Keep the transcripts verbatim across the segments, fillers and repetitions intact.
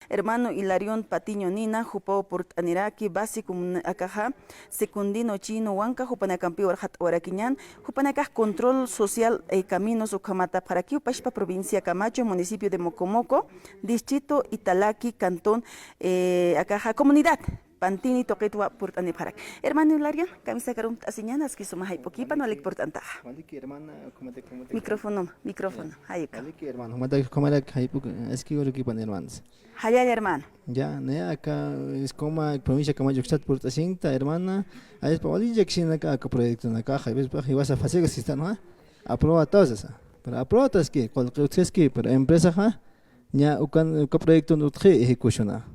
Hermano Hilarión Patiño nina, jupaw purt'aniraki básico mun-, akaxa, secundino chino, Huanca, jupanakampiw arxat'awarakiñan, jupanakax control social, eh, caminos ukhamatapxaraki, jupaspa provincia Camacho, municipio de Mocomoco, distrito Italaki, cantón, eh, akaxa, comunidad Pantini tuqitwa purt'anipxarak. Hermano Hilarión, kamisakarunt'asiñan, aski suma jayp'ukipan, walik purt'antaxa. Waliki, hermana, ¿cómo te, cómo te? Micrófono, micrófono, ya, jayuka. Waliki, hermano, ¿cómo te, cómo te, jayp'uk, aski warukipan, hermanos? Jallalla, hermano. Ya, ne, aka, es como provincia Camacho Uksat purt'asiñta, hermana, ayaspa wali llakisinaka aka proyectonakaxa, ayaspa jiwasa fácil sistan, ¿no? Aprobado todas, pero aprobado es que, cualquier es que, pero empresa, ja, ña ukan, uka proyecto no utji ejecuciona.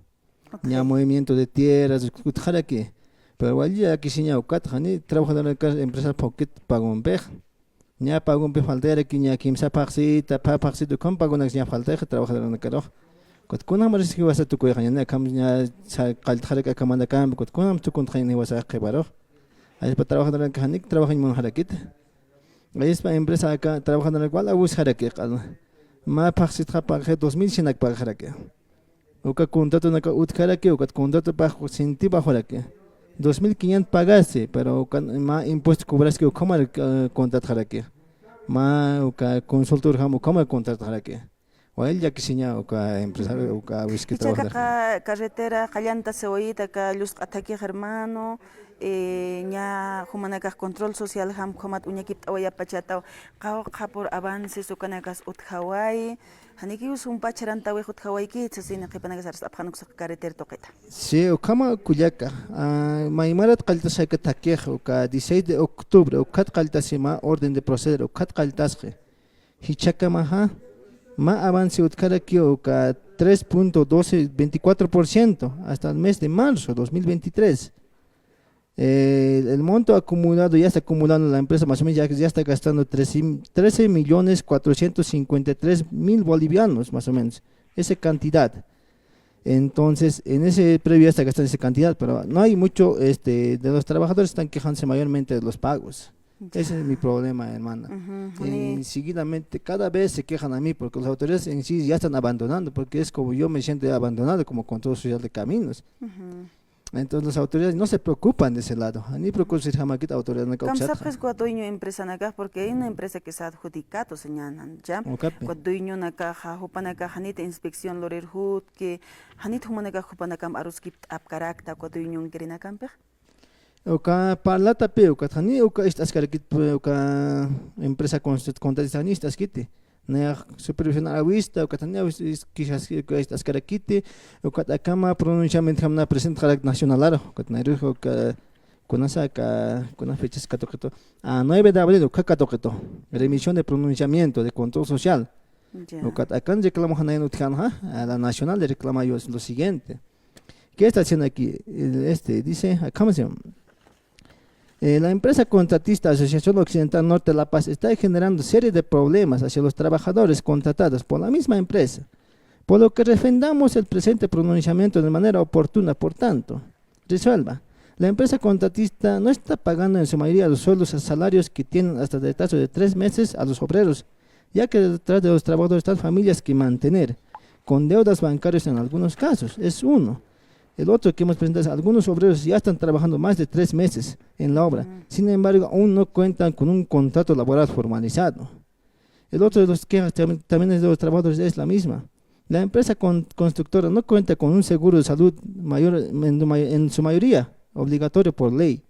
Ok. Ña movimiento de tierras, utjaraki. Pero wali llakisiña ukat, jani trabajador empresa poquit pagonpix. Ña pagonpi faltayaraki, ña kimsa phaxsita, pha phaxsita, ukham pagonak ña faltayxa trabajador nakarux. Ukat kunjam riski wasa tukuyxa, ña akham ña sa-, qalltxaraki akamanakampi, ukat kunjam tukuntxaña jiwasa qhiparux. Ayaspa trabajador janik trabajañ munxarakit. Ayaspa empresa aka trabajador wal abusxaraki, qal. Ma phaxsitxa pagxi dos mil cien ak pagxaraki. Uka contratonaka utjaraki, ukat contrato pax sinti bajoraki. Dos mil quinientos pagasi, pero ukan ma impuesto cobraski ukhamar, eh, contratxaraki. Ma uka consultor jam ukhamar contratxaraki. Wal llakisiña uka empresario, uka whisky trabajador. Ichaka qa-, carretera qallantasiwayita aka llusq'athakix, hermano, eh, ña jumanakax control social jam ukhamat uñakipt'awayapachataw, qawqha pur avances ukanakas utjawayi, janikiw sumpa charantawix utjawayki, sasini qhipanakas arst'apxan uksa carretera tuqita. Sí, ukhama kullaka, ah, maymarat qalltasaka thakix, uka dieciséis de octubre, ukhat qalltasima orden de proceder, ukhat qalltasxi. Jichhakamaxa, ma avance utjarakiw uka tres punto doce, veinticuatro por ciento hasta el mes de marzo dos mil veintitrés. Eh, el monto acumulado, ya está acumulando la empresa, más o menos ya, ya está gastando trece, trece millones cuatrocientos cincuenta y tres mil bolivianos, más o menos, esa cantidad. Entonces, en ese previo ya está gastando esa cantidad, pero no hay mucho, este, de los trabajadores están quejándose mayormente de los pagos. Ya. Ese es mi problema, hermana. Ujú, eh, jani. Seguidamente, cada vez se quejan a mí porque las autoridades en sí ya están abandonando, porque es como yo me siento ya abandonado como control social de caminos. Ujú. Entonces, las autoridades no se preocupan de ese lado. Ni preocuparse jamás autoridad. Kamsapxis uka dueño empresanakax, porque hay una empresa que es adjudicado, señanan, ¿ya? Ukapi. Uka dueñonakaxa, jupanakax, janit inspección lurir jutki, janit jumanakax jupanakamp aruskipt'apkarakta uka dueñonkirinakampixa. Uka parlatapi, ukat jani uka ist'askarakit, uka empresa const-, contratista jani ist'askiti. Nayax supervisión arawista, ukat jani awis-, is-, quizás uka ist'askarakiti, ukat akama pronunciamiento jamna presentxarak nacionalaru, ukat nayrux uka kunasa aka, kuna fechas katuqitu. A nueve de abril, uka katuqitu. Remisión de pronunciamiento de control social. Ya. Ukat akan reclamo janayan utjanxa, a la nacional le reclama yo lo siguiente. ¿Qué está haciendo aquí? El, este, dice, ¿cómo se llama? Eh, la empresa contratista Asociación Occidental Norte de La Paz está generando serie de problemas hacia los trabajadores contratados por la misma empresa, por lo que refrendamos el presente pronunciamiento de manera oportuna. Por tanto, resuelva. La empresa contratista no está pagando en su mayoría los sueldos y salarios que tienen hasta el retraso de tres meses a los obreros, ya que detrás de los trabajadores están familias que mantener, con deudas bancarias en algunos casos, es uno. El otro que hemos presentado es algunos obreros ya están trabajando más de tres meses en la obra, mm, sin embargo, aún no cuentan con un contrato laboral formalizado. El otro de los quejas tam-, también es de los trabajadores, es la misma. La empresa con-, constructora no cuenta con un seguro de salud mayor, en, en su mayoría, obligatorio por ley.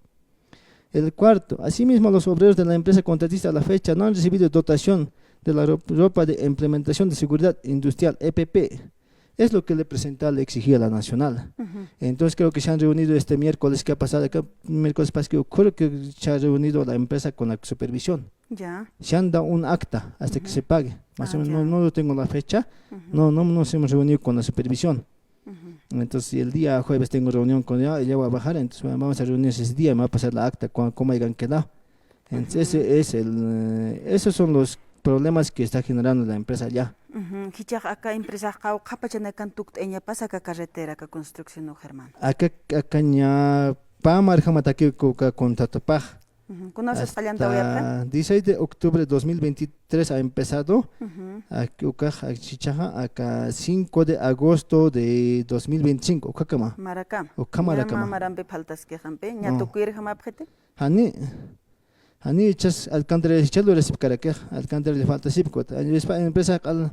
El cuarto, asimismo, los obreros de la empresa contratista a la fecha no han recibido dotación de la ro-, ropa de implementación de seguridad industrial, E P P. Es lo que le presenta, le exigía la nacional. Ujú. Entonces, creo que se han reunido este miércoles que ha pasado acá, miércoles pasado, que ocurre que se ha reunido la empresa con la supervisión. Ya. Se han dado un acta hasta que, ujú, se pague. Más, ah, o menos, ya, no, no lo tengo la fecha. Ujú. No, no nos hemos reunido con la supervisión. Ujú. Entonces, el día jueves tengo reunión con ella, ella va a bajar, entonces vamos a reunirnos ese día, me va a pasar la acta, cómo, cómo hayan quedado. Entonces, ujú, ese es el, eh, esos son los problemas que está generando la empresa allá. Ujú. Jichhax aka empresax qawqha pachanakan tukt'ayañapasa aka carretera, aka construcción, ¿no, Germán? Aka, aka ña pä marjamatakiw uka contratopax. Ujú. Kunasas qallantawayapxi? Hasta dieciséis de octubre de dos mil veintitrés ha empezado. Ujú. Ak-, ukax, ak-, chichaxa, aka cinco de agosto de dos mil veinticinco, ukakama. Marakama. Ukha marakama. Ña mä marampi faltaskixampi, ña tukuyirjamapxiti? Jani, jani ichas alcantarilla ichas lurasipkarakix, alcantarilla faltasipkut. Añaspa empresa q'al,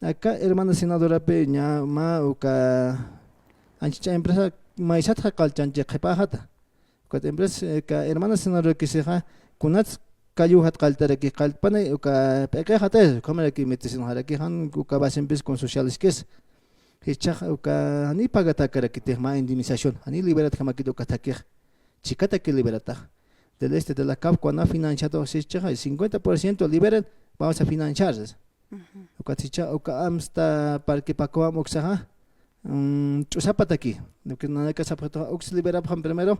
aka hermana senadorapi ña mä uka anchicha empresa maysatxa qallchanchi qhipaxata. Ukat empresa, eh, ka hermana senadorakisixa, kunats kalluwjat qalltaraki, qallpanay uka p'iqixataysa, ukhamaraki metisinxaraki jan uka basimpis con socialeskis. Jichhax uka jani pagatakärakitix mä indemnización, jani liberatjamakit uka thakix. Chikataki liberatax. Del este de la CAF, cuando ha financiado, jichhaxa cincuenta por ciento liberan, vamos a financiar. Ujú. Ukat jichha, uka amsta parque Pacoam uksaxa, mm, ch'usapataki. Ukat nanaka sapxituxa, uks liberapxam primero,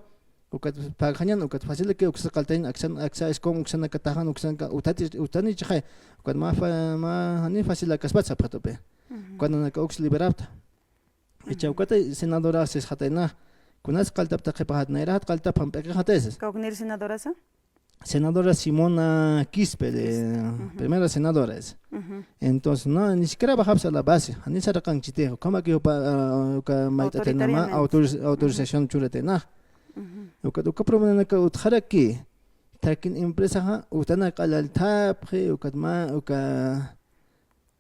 ukat pagxañan, ukat facilaki, uksa qalltañan, aksan, aksa escom, uksanaka taxan, uksanaka utati, utani chixay. Ukat mä fa-, mä, jani facilakaspat sapxitupi. Ujú. Ukat nanaka uks liberapta. Jichha, ujú, ukata senadora sisxatayna, kunas qalltapta qhipaxat, nayrajat qalltapxam p'iqixataysa. Kawknir senadorasa? Senadora Simona Quispe, de Quispe, ujú, primera senadora es. Ujú. Entonces, no, ni siquiera bajapsa la base, jani saraqanchiti, ukhamaki upa, ah, uka mayt'atinama autoriz-, autorización churatayna. Ujú. Uka, uka problemanaka utjaraki, takin empresaxa, utana q'alal thapxi, ukat mä, uka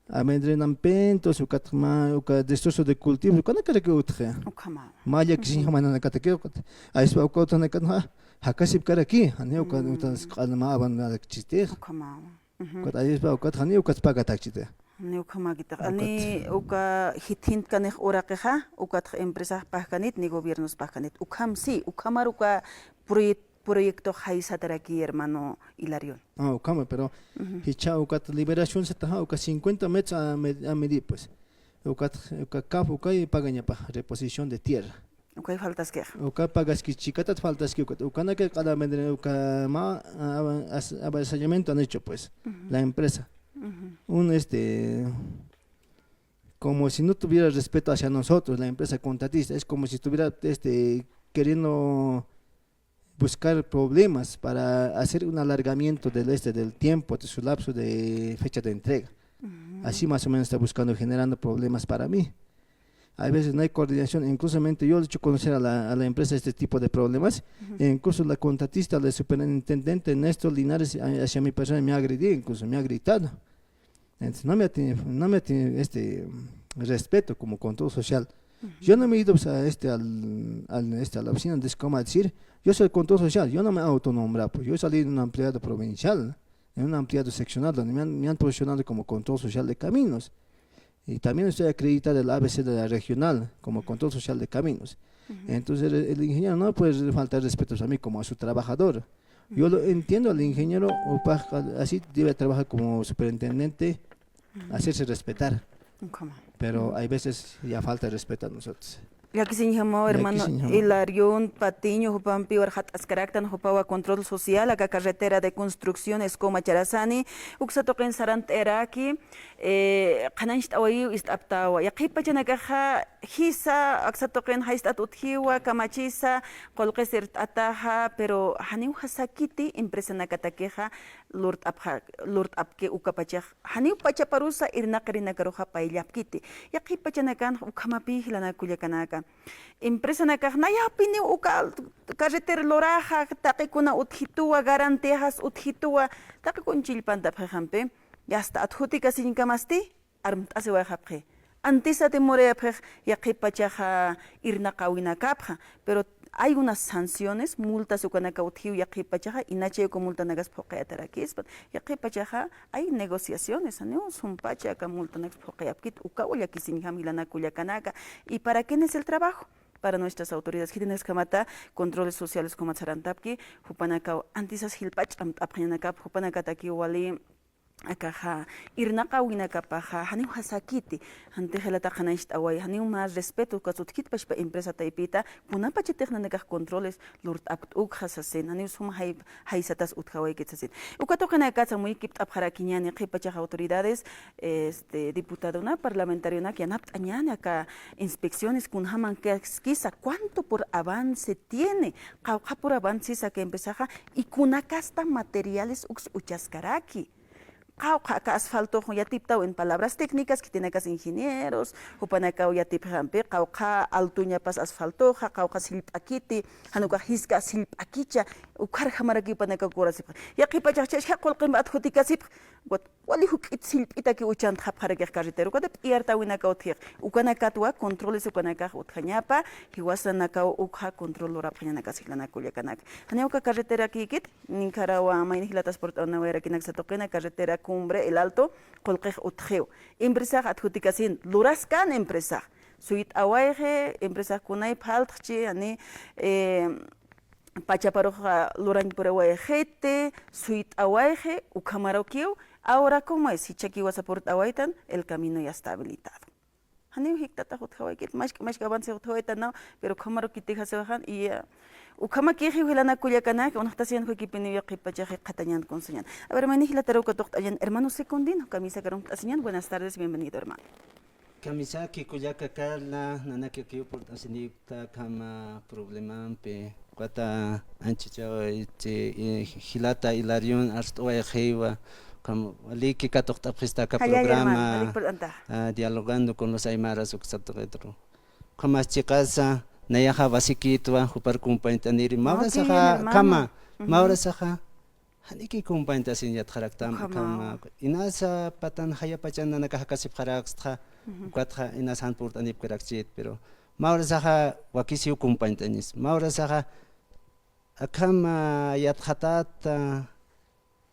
amedrenamientos, ukat mä, uka destrozo de cultivos, ukanakaraki utji. Ukhama. Mä llakisiñjama nanakataki, ukat. Ayspa uka utanakanxa, jakasipkaraki, jani uka, ujú, utas q'al mä abandonarakchiti. Ukhama. Ujú. Ukat ayspa ukat, jani ukat pagatakchiti. Jani ukhamakitix. Ukat. Jani uka jitjintkanix uraqixa, ukat empresax pagkanit, ni gobiernos pagkanit. Ukham sí, ukhamar uka proyecto proyecto jaysataraki, hermano Hilarión. Ah, ukhama, pero, ujú, jichha ukat liberación sataxa, uka cincuenta metros a med-, a medir, pues. Ukat, uka CAF, uka pagañapa, reposición de tierra. Uka faltaski. Uka pagaski, chikatat faltaski, ukat. Ukanaka q'ala vender, uka mä, ah, as-, avasallamiento han hecho, pues, ujú, la empresa. Ujú. Un, este, como si no tuviera respeto hacia nosotros, la empresa contratista, es como si estuviera, este, queriendo buscar problemas para hacer un alargamiento del, este, del tiempo, de su lapso de fecha de entrega. Ujú. Así más o menos está buscando, generando problemas para mí. Hay veces no hay coordinación, incluso yo le he hecho conocer a la, a la empresa este tipo de problemas, ujú, e incluso la contratista, la superintendente Néstor Linares, a-, hacia mi persona me ha agredido, incluso me ha gritado. Entonces, no me ha tenido, no me ha tenido, este, respeto como control social. Ujú. Yo no me he ido, pues, a, este, al, al, este, a la oficina de Escoma a decir, "Yo soy control social", yo no me he autonombrado, pues, yo salí de un ampliado provincial, en un ampliado seccional, donde me han, me han posicionado como control social de caminos. Y también estoy acreditada del A B C de la regional como control social de caminos. Ujú. Entonces, el, el ingeniero no puede faltar respeto a mí como a su trabajador. Yo lo entiendo al ingeniero, o pa-, así debe trabajar como superintendente, ujú, hacerse respetar. Ukhama. Pero, ujú, hay veces ya falta respeto a nosotros. Llakisiñjamaw, hermano. Llakisiñjamaw. Hilarión Patiño, jupampi warxat'askaraktan, jupawa control social, aka carretera de construcción, Escoma Charasani, uksa tuqin sarant'ayaraki, eh, qhanañcht'awayiw ist'aptawa. Yaqhip pachanakaxa, jisa, aksa tuqin jayt'at utjiwa, kamachisa, qullqis irt'ataxa, pero janiw jasakiti empresanakatakixa lurt'apxa, lurt'apki ukapachax. Janiw pachaparusa irnaqirinakaruxa payllapkiti. Yaqhip pachanakan ukhamapi jilanaka kullakanaka. Empresanakax nayapiniw uka carretera luraxa, taqikuna utjituwa, garantías utjituwa, taqikun chillpantapxixampi. Yasta adjudicasiñkamasti, armt'asiwayxapxi. Antisati murayapxix, yaqhip pachaxa irnaqawinakapxa. Pero hay unas sanciones, multas ukanaka utjiw yaqhip pachaxa, inachay uka multanakas phuqayatarakispan. Yaqhip pachaxa hay negociaciones, janiw sumpacha aka multanakas phuqayapkit, ukaw llakisiñjam jilanaka kullakanaka. ¿Y para quién es el trabajo? Para nuestras autoridades. Jitinakskamata controles sociales kumat sarantapki, jupanakaw antisas jilp'ach'amt'apxañanakap, jupanakatakiw wali akaxa irnaqawinakapaxa janiw jasakiti, janti jilata qhanañcht'away, janiw mä respeto ukas utjkitpachpa empresa taypita, kunapachatix nanakax controles lurt'apkt'ukxa sasin, janiw sum jay-, jaysatas utjawaykit sasin. Uka tuqinakatsa muykipt'apxarakiñäni qhipachax autoridades, este, diputadona, parlamentarionak yanapt'añäni aka inspecciones kunjamankaskisa, cuánto por avance tiene, qawqha por avances aka empresaxa, y kunakasta materiales uks uchaskaraki. Qawqha aka asfaltox yatiptaw en palabras técnicas, khitinakas ingenieros, jupanakaw yatipxampi, qawqha altuñapas asfaltoxa, qawqha sillp'akiti, jan ukax jisk'a sillp'akicha, ukharjamarak jupanakaw kurasipxi. Yaqhipachax chachja qullqimp adjudicasipxi, ukat wali juk'it sillp'itaki uchantxapxarakix carretero, ukata p'iyartawinakaw utjix, ukanakatwa controles ukanakax utjañapa, jiwasanakaw ukxa control lurapxañanakas jilanaka kullakanaka. Janiw uka carreterakïkit, ninkarawa mayni jilatas purt'awanawayarakinaksa tuqina carretera Cumbre, El Alto, qullqix utjiw. Empresax adjudicasin, luraskan empresax. Suyt'awayxi, empresax kunay phaltxchi, jani, eh, pachaparux lurañpurawayxiti, suyt'awayxi, ukhamarakiw, ahora como es, jichhakiwasa purt'awaytan, el camino ya está habilitado. Janiw jiktatak utjawaykit, mashk, mashk avance utjawaytanaw, pero ukhamarukitix jasiwaxan, y, eh, ukhamakïxiw jilanaka kullakanaka, unaxtasiñan jukipiniw yaqhipachax jikxatañan kunsañan. A ver, mayni jilataruw katuqt'añan, hermano Secundino, kamisaka arumt'asiñan, buenas tardes, bienvenido, hermano. Kamisaki kullaka Carla, nanakakiw purt'asinipkta akham problemampi, ukat anchhitaw, este, eh, jilata Hilarión arst'awayxiwa, akham waliki katuqt'apxista aka programa, ah, Dialogando con los Aymaras uksa tuqitru. Ukhamas chiqasa, nayaxa wasikitwa, jupar kumpañt'aniri, mä horasaxa, akhama, mä horasaxa, janiki kumpañt'asin yatxaraktam, akhama, inasa patan jayapachan nanakax jakasipxarakstxa, ukatxa inas jan purt'anipkarakchit, pero mä horasaxa wakisiw kumpañt'añis, mä horasaxa akhama yatxatat,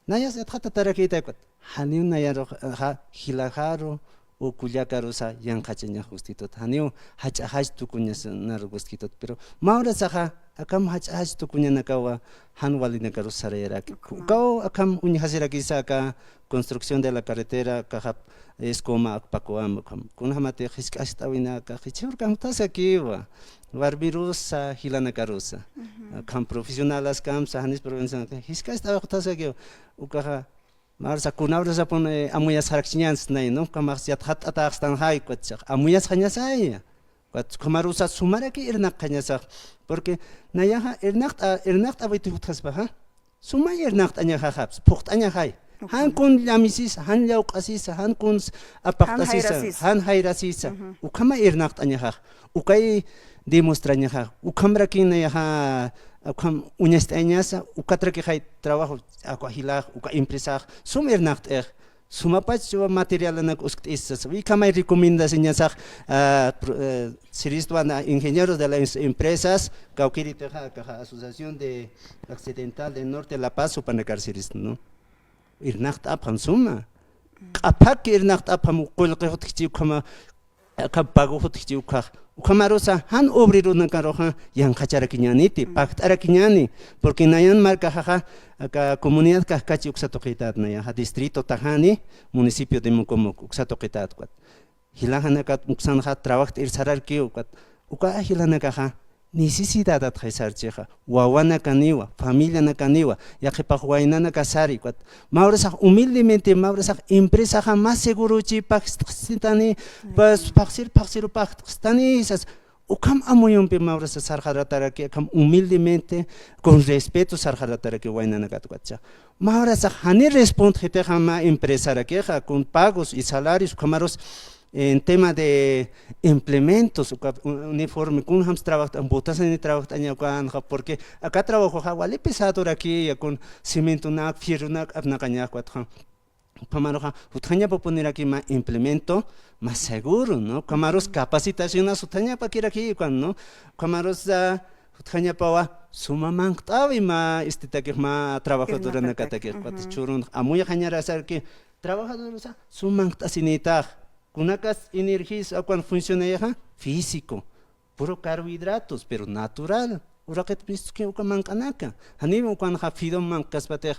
nayas yatxatatarakïtay ukat, janiw nayaruxa jilaxaru, o kullakarusa yanqhachañax gustitut, janiw jach'a jach tukuñasanar gustitut, pero mä horasaxa akham jach'a jach tukuñanakawa jan walinakarus sarayaraki. Ukaw akham uñjasirakisa aka construcción de la carretera, akaxa Escoma, Akpacoama, akham. Kunjamatix jisk'acht'awinaka, jichhürkan jutasakiwa, warmirusa, jilanakarusa. Akham profesionales kamsa, janis profesionales, jisk'acht'awix jutasakiwa. Ukaxa, mä horasa, kuna horasapun, eh, amuyasxarakchiñäni, ¿no? Ukhamax yatxatt'atäxtanxay, ukat chiqa, amuyasxañasaya. Ukat ukhamarusa sumaraki irnaqxañasax. Porque nayaxa irnaqt'a, irnaqt'awiti jutjaspaxa, sumay irnaqt'añaxaxapsa, phuqt'añaxay. Jan kun llamsisa, jan llawq'asisa, jan kun apaqt'asisa, jan jayrasisa. Ukhama irnaqt'añaxax. Ukay demostrañaxax. Ukhamrakin nayaxa, ukham uñacht'añasa, ukatrakixay trabajo, akwa jilax, uka empresax, sum irnaqt'ix. Sumapach materialanak uskt'isas, ukhamay recomiendasiñasax, ah, pro-, eh, siristwa na ingenieros de las empresas, kawkïritixa, akaxa Asociación de Accidental del Norte La Paz, jupanakar sirist, ¿no? Irnaqt'apxam suma. Q'aphak irnaqt'apxam, qullqi jutjchi ukhama, akham pago jutjchi ukhax. Ukhamarusa, jan obreronakaruxa, yanqhacharakiñäniti, pagt'arakiñäni, porque nayan markaxaxa, aka comunidad Kajkachi uksa tuqitat nayaxa, distrito Tajani, municipio de Mocomoco, uksa tuqitat ukat. Jilaxanakat uksanxa trabajt'ir sararkiw ukat, uka jilanakaxa, necesidadatxay sarchixa, wawanakaniwa, familianakaniwa, yaqhipax waynanakasari ukat. Mä horasax humildemente, mä horasax empresaxa mä segurochi pagt'sitani, pas, pagsiru, pagsiru pagt'sitani, sas, ukham amuyumpi mä horasa sarxarataraki, akham humildemente, con respeto sarxarataraki waynanakat ukat chiqa. Mä horasax jani respondxitixa mä empresarakixa, con pagos y salarios, ukhamarus, en tema de implementos, uka un-, uniforme, kunjams trabajt'an, botasani trabajt'aña ukanxa, porque aka trabajoxa wali pesadorakiya, kun cementonak, fierronak apnaqañax ukatxa. Ukhamaruxa, jutjañapapuniraki mä implemento, más seguro, ¿no? Ukhamarus capacitacionas jutjañapakiraki ukan, ¿no? Ukhamarus, ah, jutjañapawa suma manqt'awi mä, este, takix mä trabajadoranakatakix, ukat churun, amuyxañarasarki, trabajadorusa, sum manqt'asinïtax. Kunakas energias, akan funcionayaxa, físico. Puro carbohidratos, pero natural. Uraqit mistuki uka manq'anaka. Janiw ukanxa fideo manqkaspatix.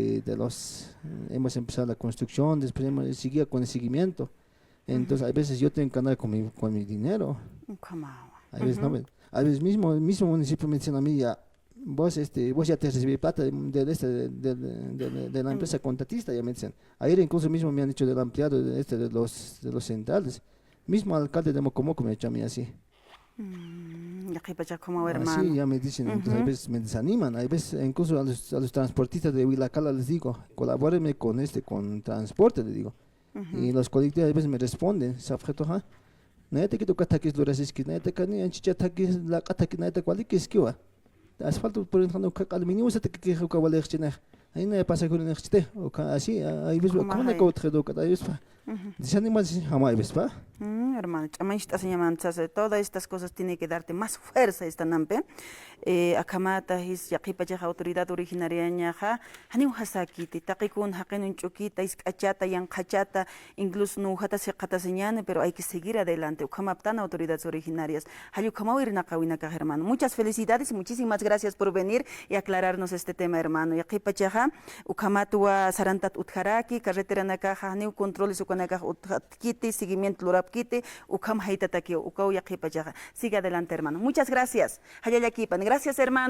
de, de los, hemos empezado la construcción, después hemos seguido con el seguimiento. Entonces, hay veces yo tengo que andar con mi, con mi dinero. Hay veces, no, a veces mismo, el mismo municipio me dicen a mí, ya, vos, este, vos ya te recibí plata de, de, este, de, de, de, de la empresa contratista, ya me dicen. Ayer incluso mismo me han dicho del ampliado de, este, de los, de los centrales. Mismo alcalde de Mocomoco me ha hecho a mí así. Mm, yaqhipachax ukhamaw, hermano. Así ya me dicen, entonces a veces me desaniman. Hay veces incluso a los, a los transportistas de Huilacala les digo, colabóreme con este, con transporte, le digo. Y los colectivos a veces me responden, sapxituxa, nayatakit uka thakis lurasiski, nayatakani anchicha thakis, laq'a thakis, nayatak walikiskiwa. Asfalto purintxani uka q'al mínimo satakikixa uka walixchinixa. Ay, naya pasajeronixchiti, uka así, a-, hay veces ukhamanak utjidu ukat, hay veces pa. Desanimasis jama hay veces pa. Mm, hermano, ch'amancht'asiñaman sasa, todas estas cosas tiene que darte más fuerza, estanampi. Eh, akhamata jis yaqhipachax autoridad originariañaxa, janiw jasakiti, taqikun jaqin uñch'ukita, isk'achata, yanqhachata, incluso nuwjata siqatasiñani, pero hay que seguir adelante. Ukhamaptan autoridades originarias. Jall ukhamaw irnaqäwinakax, hermano. Muchas felicidades y muchísimas gracias por venir y aclararnos este tema, hermano. Yaqhipachaxa, ukhamatwa sarantat utjaraki, carreteranakaxa, janiw controles ukan Nakax utjatkiti, seguimiento lurapkiti, ukham jaytatakiw, ukaw yaqhipachaxa. Sigue adelante, hermano. Muchas gracias. Jallallakipan. Gracias, hermano.